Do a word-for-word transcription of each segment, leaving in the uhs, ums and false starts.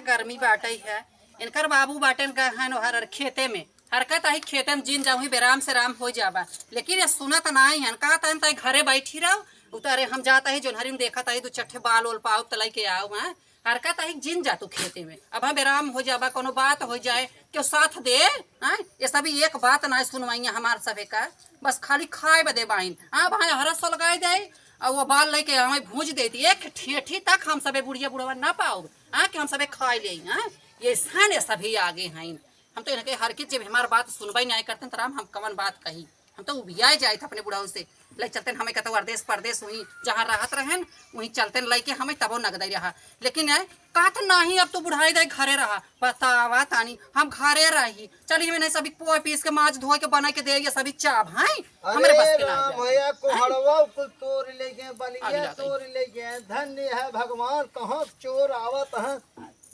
गर्मी बाटइ है, इनकर बाबू बाटेन गए हन ओहर खेते में। हरकत आही खेते में जिन जाऊँ, बेराम से राम होइ जाबा, लेकिन ये सुनत नाहीं हन। कहत हन तइ घरे बैठी रहो, उ तो अरे हम जात ही जोन्हरी में देखत ही दू चट्ठे बाल ओल पाउब त लइके आउब, हैं। हरकत आही जिन जा तू खेते में, अब हम बेराम होइ जाबा, कउनो बात होइ जाए, केउ साथ दे, हैं। ये सभी एक बात नाहीं सुनवइया हमार सभे का, बस खाली खाए बदे बाइन। हाँ, भाई हरा सोलगाइ दे, अउ वो बाल लइके हमें भूँज देती, एक ठेठी तक हम सभे बुढ़िया बुढ़वा ना पाउब, हाँ, कि हम सभे खाइ लेई, हाँ। ये सन ये सभी आगे हइन। हम तो इनके हर की जब हमार बात सुनबइ नाहीं करते त राम हम कवन बात कही। हम तो उबियाए जाइत अपने बुढ़ऊ से। लइ चलते हमें कतौ अरदेस परदेस हुई, जहाँ रहत रहेन, वहीं चलते लइके हमें तबो नगदइ रहा। लेकिन ए, कहत नाहीं, अब तू बुढ़ाई दे घरे रहा। बतावा तानी, हम घरे रही। चली हमें नहीं सभी पोए पीस के माज धोए के बनाइ के दे, ये सभी चाभ हैं। हमरे बस अरे के ना राम जाए। भैया, कोहड़वा कुल तोर ले गए, बलिया अगला तोर ले गए। धन्य है भगवान, कहाँ चोर आवत हैं।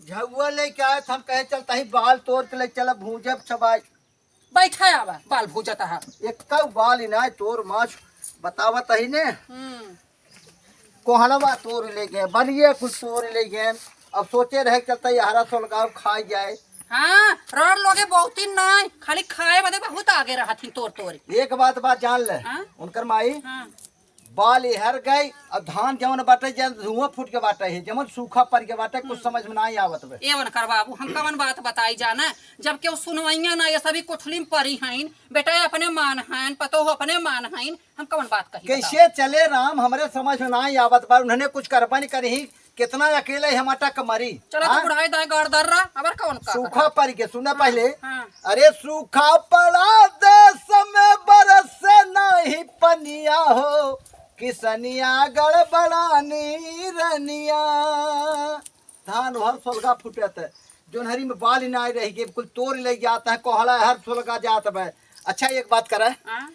झउआ लेके आए थे, हम कहे चलता ही बाल तोर के ले चला भूजब छबाई। बैठा आवा, बाल भूजत आहा। एक्कउ बाल इनाय तोर माछ बतावत ही ने। हम्म। कोहड़वा तोर ले गए, बलिए कुछ तोर ले गए। अब सोचे रहे चलता ही हरा सोलगाव खाइ जाए। हाँ, रोड लोगे बहुत ही नाय, खाली खाए बदे बहुत आगे रहत ही तोर तोर। एक बात, बात जान ले, हाँ? उनकर माई हाँ। बाल एहर गए, अब धान जवन बाटे, जवन धुआं फूट के बाटे है, जवन सूखा पड़ के बाटे, कुछ हम्म। समझ में नाहीं आवत बे। ए उनकर बाबू, हम कवन बात बताई जाना, जब केउ सुनवइया ना, ये सभी कोठली में परी हइन, बेटा अपने मान हइन, पतोह अपने मान हइन, हम कवन बात कही बताओ? कैसे चले राम, हमरे समझ में नाहीं आवत बा, उन्हने कुछ करबा नहीं करी, कितना अकेले हम अटक मरी। चलो तो हाँ? बुढ़ाई दाई गाड़ दर रहा, अबर कवन का सूखा करा? पड़ के, सुना हाँ, पहले। हाँ। अरे सूखा पड़ा देश में बरसे नहीं पनिया हो, किसनिया गड़बड़ानी रनिया। धान हर सोलगा फूटत है, जोन्हरी में बाल नाय रह गए, कुल तोर ले जात है, कोहड़ा हर सोलगा जात बे। अच्छा एक बात करे, हाँ?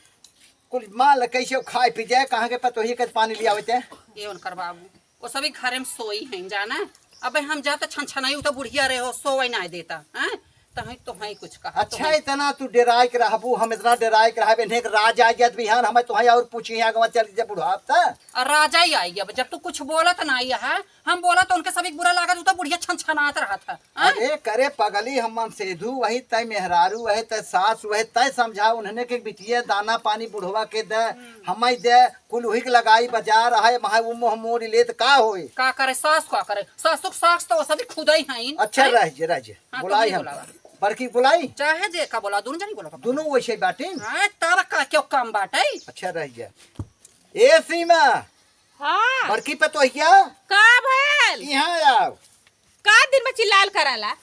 कुल माल कैसे खाए पी जाए, कहाँ के पतोही के पानी ले आवते? ए उनकर बाबू, वो सभी घरे में सोई हैं, जाना। अबे हम जात छन छनाई, उ तो बुढ़िया रहे हो, सोवे नाय देता, हैं? तहीं तो हैं कुछ कहा, अच्छा, तहीं। इतना तू डेराइ के रहबू, हम इतना डेराइ के रहबे, नेक राज आ गया बिहान, हमें तोहई और पूछी है, अगवा चल के जब बुढ़ाप त। और राजा ही आई, अब जब तू कुछ बोलत नाहीं है, हम बोला तो उनके सभी बुरा लागत, उ तो बुढ़िया छन छनात रहत है, हैं? अरे करे पगली, हम मन सेधू वही, तय मेहरारू वही, तय सास वही, तय समझा उन्हने के बिटिया दाना पानी बुढ़वा के दे, हम्म। हमें दे, कुल उही के लगाई बजा रहा है, वहाँ वो मुँह मोड़ ले त का होए? का करे सास, का करे सासु के सास तो वो सभी खुदई हैं। अच्छा, हैं? रह जे, रह जे। हाँ, बुलाई तुम ही हम। बुलावा। बड़की बुलाई? चाहे जे का बोला, दोनों जनी बोला। दोनों वैसे बाटे? हाँ, तब का क्यों कम बाटे? अच्छा, रह जा। ए सीमा। हाँ। बड़की पतोहिया। का भयल? यहाँ आओ। का दिन में चिल्लाल कराला?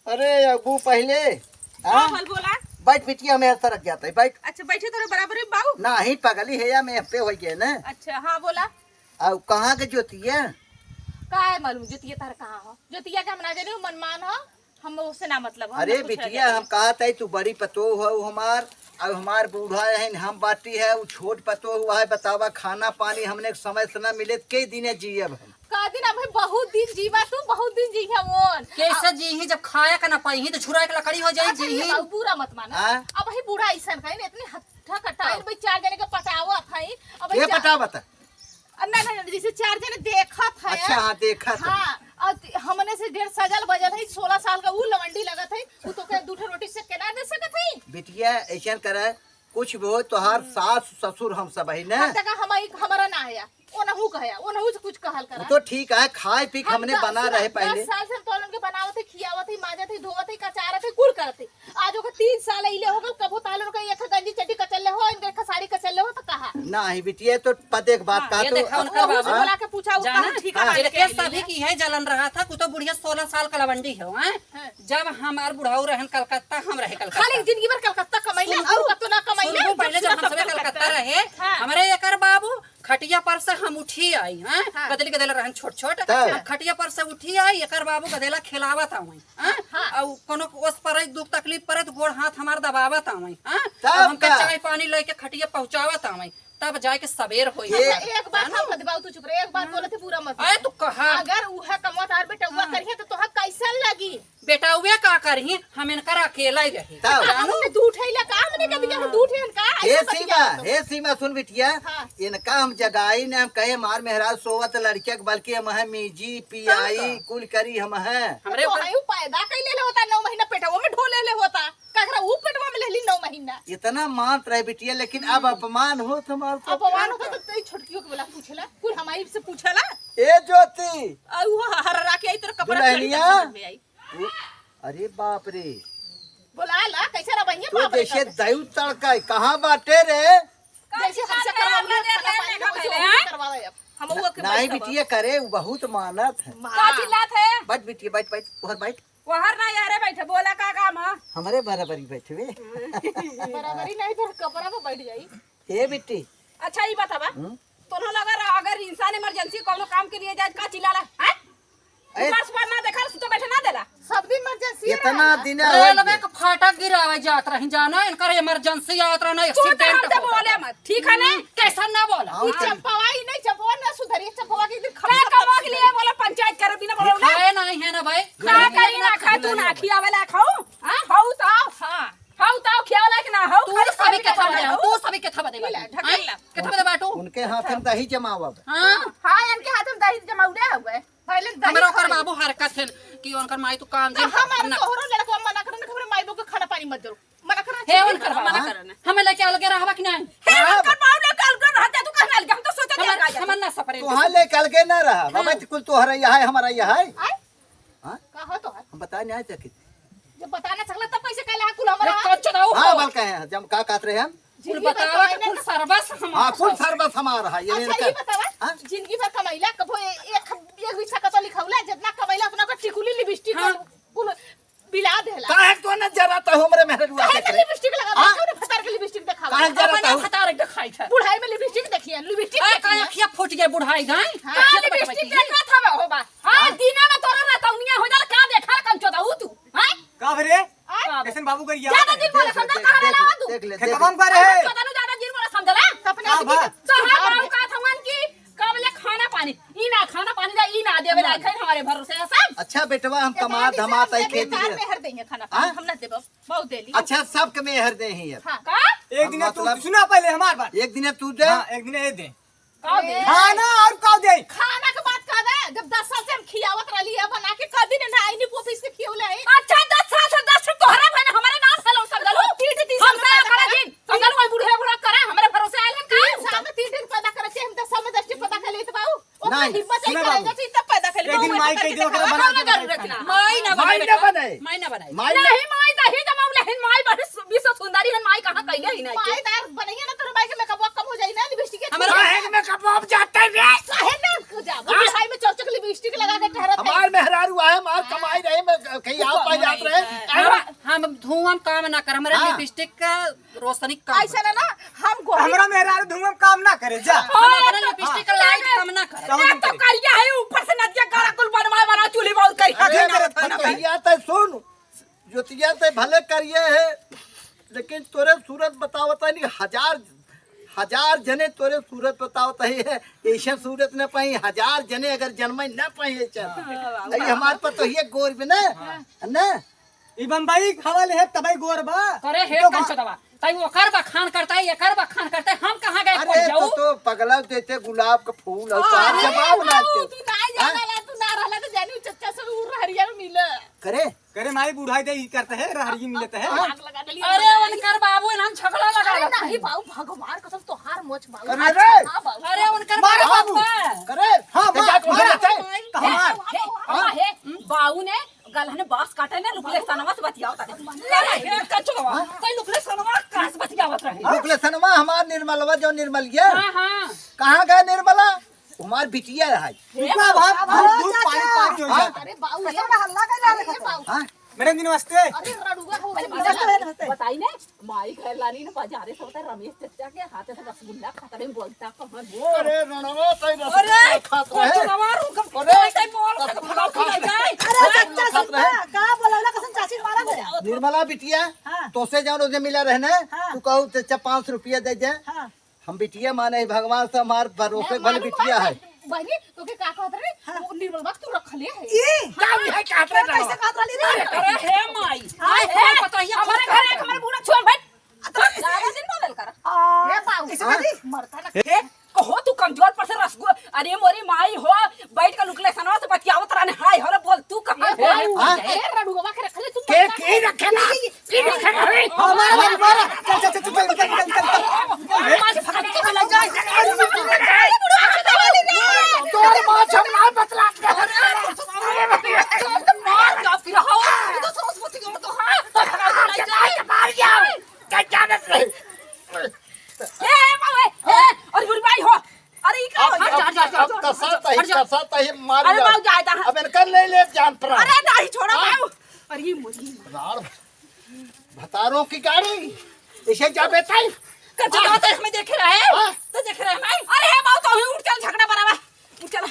अरे, अबू पहले, का हाँ? भल बोला? बैठ बिटिया, हम यहाँ सरक जाता है, बैठ। अच्छा, बैठे तो बराबर है बाऊ। नाहीं, पगली है या, मैं पे हो गए ना। अच्छा, हाँ, बोला। अब कहाँ के जोतिया? का है मालूम, जोतिया तार कहाँ हो? जोतिया के हम ना जाने, उ मनमान हो, हम उससे ना मतलब हो, अरे हमसे कुछ ना बिटिया, जाने। हम कहा था, तू बड़ी पतोह हो हमार, अब हमार बूढ़ा है, हम बाटी है, उ छोट पतोह हुआ है, बतावा, खाना पानी हमने समय से ना मिले, त के दिने जियब हम? का दिन, अब बहुत दिन जीवा तू, बहुत दिन जी हमन। कैसे जी ही, जब खाए का ना पाई ही, तो छुरा के लकड़ी हो जाई अच्छा, जी ये ही। बाबू, बुरा मत माना। हाँ? अब ही बूढ़ा ऐसन कहीं, इतनी हट्ठा कट्टा, हाँ। भाई चार जने के पटावत है, अब के चार पटावत है? अब ना, ना, ना, जैसे चार जने देखत है। अच्छा, हाँ, देखत है। हाँ, और ति-, हमने से ढेर सजल बजल है, सोलह साल का ऊ लवंडी लगत है, ऊ तो के दू ठो रोटी से केना दे सकत है? बिटिया, ऐसन करे, कुछ भी हो, तोहार हम्म। सास ससुर हम सब है ना। हम तक हम एक, हमारा ना आया, ओनहू कहे, ओनहू से कुछ कहल करा। वो तो ठीक है, खाए पी के हम हमने दस बना साल, रहे पहले। दस साल से हम तोलन के बनावत है, खियावत है, माजत है, धोवत है, कचारत है, कुल करत है। आज ओकर तीन साल अइले हो गल, कबो ताले ओकर एक गंजी चड्डी कचल्ले हो, इनके एक साड़ी कचल्ले हो, तो कहा? नाहीं बिटिया, तो पते के बात हाँ, का ये तू देखा उनका अब बाबू। बुला के पूछा, उ जाना? कहूँ ठीक हाँ। है, इनके सभी की है जलन रहा था, कुतो बुढ़िया सोलह साल का लवंडी हो, हैं? हाँ। जब हमार बुढ़ऊ रहन कलकत्ता, हम रहे कलकत्ता। खाली जिंदगी भर कलकत्ता कमैले, सुन, और कतो ना कमैले, सुन, पहले जब हम सबे कलकत्ता रहे, हाँ। हमरे एकर बाबू खटिया पर से हम उठी आई, हैं? हाँ। गदली गदेला रहन छोट छोट। तब? हम खटिया पर से उठी आई, एकर बाबू गदेला खिलावत आवई, हैं? हाँ। अउ कोनो ओस परे, दुख तकलीफ परे, तो गोड़ हाथ हमार दबावत आवई, हैं? तब अब हमके का? चाय पानी लेके खटिया पहुँचावत आवई, तब जाए के सबेर होई ये हमार, एक बात है ना? हम मत बाबू, तू चुप रहे, एक बात हाँ। बोले थे, बुरा मत अरे, मानो। तू कहा? अगर उहे कमवा तार बेटउआ हाँ। करिहे, तो तोहर कैसन लगी? बेटउए का करही, हम इनकर अकेला ही रही। तब? जानू? हमने दू ठैला का, हमने कभी कहा दू ठैन का, हे ऐसे सीमा, बतिया तो। हे सीमा, सुन बिटिया, हाँ। इनका हम जगाई ने, हम कहे, "मार मेहराज सोवत लड़किया के, बल्कि हम हैं मीजी, पियाई, तब का? कुल करी हम हैं।" हमरे तो ऊपर आयु पैदा कइ लेले होता, नौ महीना पेटवा में ढो लेले होता। काकरा ऊ पेटवा में लेली नौ महीना। इतना मान रहे बिटिया, लेकिन अब अपमान होत हमार तो। अपमान होता तो तई छोटकियों के बोला पूछेला, कुल हमारी से पूछेला। ए ज्योति। आ, वो हर राके आई तेरे कपड़ा दुल्हनिया। चढ़ी तो समझ में आई। वो, अरे बाप रे। बोला ला, कैसे रवैया तो बाप रे जैसे का? दही तड़का है, कहाँ बाटे रे? जैसे हमसे करवा लिया, खाना पानी, वैसे हमसे करवा ले अब। हम वो के नहीं बैठवा। बिटिया करे, वो बहुत मानत है। माँ। का चिल्लात है? बैठ बिटिया, बैठ, बैठ, उधर बैठ। वहर ना यारे बैठे, बोला का काम है? हमरे बराबरी बैठवे। बराबरी नहीं तो कपड़ा पे बैठ जाई। ए बिट्टी। अच्छा, ई बतावा, हम्म? तोनो लगा रहा, अगर इंसान इमरजेंसी कौनो काम के लिए जाए, का चिल्लाला, हैं? ए? ऊपर से ना देखा, सुतो बैठे ना देला। सब दिन इमरजेंसी इतना रहेला। दिन रेलवे का फाटक गिरावे जात रही, जाना, इनकर इमरजेंसी आवत रहा, ना तू तो एक्सीडेंट हमसे होत बोले रहा। मत, ठीक है ना? हम्म, कैसा ना बोला? हाँ, ई चंपवा, ई नहीं, चंपवा ना सुधरी, चंपवा के एक दिन का खबर कमवा के लिए बोला, पंचायत करे बिना बोला ना। खाए नहीं है ना भाई। का करी ना खा, तू ना खियावे ला खाऊ, हाँ? हऊ तो, हाँ। हऊ तो खियावे ला कि ना हऊ? तू खाली सभी खाए के थवा दे, खाए तू सभी के थवा दे ई ला, बाटू। ढकेल ला। हाँ? के थवा दे बाटू। उनके हाथ में दही जमावब। हाँ। हाँ, इनके हाथ में दही जमाऊ दे हुए। पहले दही हमरा ओकर खाई। बाबू हरकत है कि उनकर माई तू काम तो जिन हमारे ना। तोहरो लड़कवा मना करन, हमरे माई बाबू के खाना पानी मत दो। मना करना हे चाहिए। उनकर बाबू, मना करना। हमें लेके अलगे रहबा कि नहीं? हे हाँ। उनकर बाबू लेके अलगे रहते, तू कहना अलगे, हम तो सोचे हमर, नहीं अलगे। हमर ना सपरे। तोहार लेके अलगे ना रहा। हाँ। बाबा, कुल तोहरा यह है, हमारा यह है। आय? हाँ? का हो तोहार? हम बताए नहीं सकते। जब बता ना सकला, तब कैसे कहला, कुल हमारा ये हाथ? कौन चुनाव हाँ, हो? बल कहे हैं, जब का कहत रहे हम? कुल जिंदगी भर बतावा कमाई कि ना कुल तो सरबस हमार हाँ, कुल सरबस हमार है, ये अच्छा, लेकर। ये बतावा, हाँ? जिंदगी भर कमाइला, कबो ए-, एक, एक बिस्सा कतो लिखौला, जितना कमाइला, उतना का टिकुली, लिपस्टिक, हाँ। कुल, कुल बिला देला। काहे तो न जरा तो हमरे मेहररुआ काहे देख के रहे? लिपस्टिक लगा हाँ? दे? क्यों ना भतार के लिपस्टिक देखावा? काहे जरा अपने तो? भतार के देखाई था। बुढ़ाई में लिपस्टिक देखिए, लिपस्टिक आ, देखिए। का अखिया फूट गया बुढ़ाई, हैं? हाँ, अखिया तो लिपस्टिक बटबटकी। देखा था हो बा। हाँ, दिना में तोरा रतौनिया हो जाला, का देखा कंचो दऊ तू? हैं? का भरे? आय? कैसन बाबू करिया? ज्यादा दिन बोला देख ले, समझल, देख, कहाँ देख, रहला तू? देख ले, देख खेतवा ले। में का रहे? अरे, पता नहीं, ज्यादा दिन बोला समझला? सपना का देखी भा? तो। तो हर बाबू का थवन की कब ले खाना पानी? ई ना खाना पानी दे, ई ना देवे ला, खाई हमारे भरोसे है सब। अच्छा बेटवा, हम कमा धमा तई खेती तार करे। मेहर देंगे खाना पानी, हाँ? हम ना देबो, बहुत देली। अच्छा, सबके मेहर दे ही अब। हाँ। का? एक दिन तू मतलब सुना पहले हमार बात। एक दिन तू दे। हाँ, एक दिन ये दे। का दे? खाना और का दे? खाना के बात का दे? जब दस साल से हम खियावत रहली है बना के, कभी ने ना आईनी पोपीस के खियौले है। अच्छा, दस साल से, दस से तोहरा बहन हमारे नाम से लोग समझलू? तीन से तीन हमसे साल करे पैदा दिन, समझलू? वही बूढ़े बूढ़ा करे, हमारे भरोसे आयल है का? तीन साल में तीन दिन पैदा करे थे, हम दस साल में दस दिन पैदा कर लेते बाबू। ओकर नहीं, हिम्मत है, सुना करे बाबू। जैसे इतना पैदा कर एक दिन लेते माई बाबू। कह दे, ओकरा बना के जरूरत ना। माई ना माई बनाए ना बेटा। बनाए। माई ना बनाए। माई ना नहीं, माई दही जमाऊ लेहिन, माई बड़ी सु-, विश्व सुंदरी है, माई कहाँ कैले ही नहीं। माई दार बनैया ना, तोरे माई के मेकअप कम हो जाई ना, लिपस्टिक के हमारा छोड़। काहे के मेकअप अब जाते रे? काहे ना को जा? हाँ? बुढ़ाई में चौचक लिपस्टिक लगा के टहरत है। हमार मेहरारू आए, हमार हाँ। कमाई रहे, मैं कहीं आप पाई जात रहे। हाँ, हम धुआं काम ना कर, हमारे हाँ। लिपस्टिक का रोशनी कम ऐसा हो ना, ना, हम गोरी हमरा मेहरारू धुआं काम ना करे, जा। हम अपने हाँ, लिपस्टिक तो लाइट हाँ। कम ना करे। कौन ना तो करे? करिया है, ऊपर से नदिया गाड़ा कुल बनवाए वाला चूल्ही बहुत करिया अरे, है, ना तो खाना करिया तो सुन, जोतिया ते भले करिए है, लेकिन तोरे सूरत बतावत है नहीं, हजार, हजार जने तोरे सूरत बतावत है, ऐसे सूरत न पाई, हजार जने अगर जन्म न पाई ऐसे। हाँ, बाबू। अरे हमार पर तो ये गोर भी ना, हाँ। ना? ई बम्बई खावा ले है तबई गोर बा। करे हे तो कंचदवा, तई ओकर बखान करता है, एकर बखान करता है, हम कहाँ गए अरे पड़ जाऊ? तो, तो पगला देते गुलाब का फूल और हाँ, तो आप अरे जवाब ना बाबू, दे। तू ना हाँ? जाना ला, तू ना रहला तो जानू चच्चा से उ रहरिया मिले। करे? करे माई बुढ़ाई दे, ई करते है, रहरिया मिलते है। हाँ? आग लगा देली। अरे उनकर बाबू इन्हन झगड़ा लगा अरे देते हैं। नहीं बाबू, भगवान कसम तोहार मोच बाबू। करे अच्छा, रे। हाँ बाबू। अरे उनकर मारे बाबू। बाबू। करे? हाँ, ते मार, जाके मार, उधर मार। जाते। कहाँ मार? हे, हाँ? हे, बाऊ ने गलहने बांस काटे ने लुकले सनवा से बतियावत रहे। ले रे, हे कचवा, हाँ? तै लुकले सनवा कहाँ से बतियावत रहे? लुकले सनवा हमार निर्मलवा जो निर्मलिया। हाँ, हाँ। कहाँ गए निर्मला? हमार बिटिया है। हे बिटिया बाप, बाबा, भूत, भूत, चाचा। पानी, पानी, हाँ? अरे बाऊ, कसम ये हल्ला कर रहा अरे है। बाऊ। हाँ? मैडम जी नमस्ते। अरे रड़ुआ हो, अरे नमस्ते, नमस्ते। बताई ने, माई घर लानी ना बाजारे से होता रमेश चचा के हाथे से रसगुल्ला खाता रहे, बोलता कहाँ बोल। अरे रणवा तई अरे, रसगुल्ला खात रहे। कोचलवा रुक, अरे, कोई तई मोल रसगुल्ला खात रहे। अरे, चच्चा, खात रहे। सुनता, का बोला ना, कसम चाची मारा गया। निर्मला बिटिया, हाँ। तोसे जान ओदे मिला रहे ना, हाँ। तू कहू चच्चा पाँच सौ रुपया दे दे। हाँ। हम बिटिया माने ही, भगवान से हमार भरोसे ए, भले मालूम बिटिया बा, है। बहिनी, तोके का कहत रहे? हाँ। वो निर्मल बात तू रख ले है। ई? का भी है, का तो कैसे कहत रहली रे? अरे, अरे, हे माई। हाँ, माई, हे, कौन पता है, हमारे कौन घर पता है? हमारे बूढ़ा छोड़, बैठ। तो ज्यादा दिन बोलल कर। आ, ए, बाबू, ऐसे हाँ? करी? मरता ना। ए, हो तू कमजोर पर से रसगुल। अरे मोरी माई हो, बैठ के लुकले सनवा से बतियावत रहने। हाय हो रे, बोल तू कहाँ ए, से? ए, हाँ? ए, रड़ुआ के रखले तू के, बता। के रखे ना? के रखे ना? हमारा, हमारा। चल, चल, चल। माँ से फटा के चला जाए। तोर माँ से हम ना बतला। मार का फिर हो। तू तो सरस्वती को तो हाँ। मार जाओ। क्या जानत रहे? ए, ए, बाबा, ए, ए, अरे बुढ़बाई हो। अरे, ई का अब, हो? अब, हट जा, हट जा, अब हट जा, कसा हट जा, तही, हट जा। कसा तही मार अरे, जा। बाबू, जाए दा। अब इनका ले ले जान प्राण। अरे, नहीं, छोड़ा, हाँ? बाबू। अरे, मोरी। राड़ भतारों की गाड़ी। इसे जा बेटा। कब चला हाँ। होता है, हमें देखे रहे? हाँ। तो देखे रहे, मैं। अरे, हे बाबू, तो ही उठ चल, झगड़ा बराबर। उठ चला।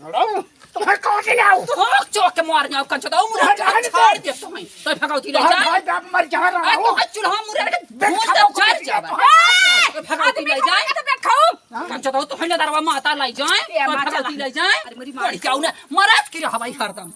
राड़, तुम्हें कौन से लाओ? तो चौक के मार जाओ, कंचो दो, मुझे हाँ, हाँ, छोड़ दे तुम्हें। तो भगवती ले हाँ, जाए। भाई, बाप मर जा रहा आ, हो। तो चूल्हा मुरे के देख, भूत खाओ, जब चढ़ खाओ, जावे। खाओ। ए, तो भगवती आदमी ले जाए। खाओ, तो बैठ खाओ। हाँ। कंचो दो, तो है ना दरवा माता लाई जाए, ए, तो माँ भगवती चला। ले जाए। अरे, मेरी माँ। बढ़ जाओ ना, मरद की रहवाई हरदम।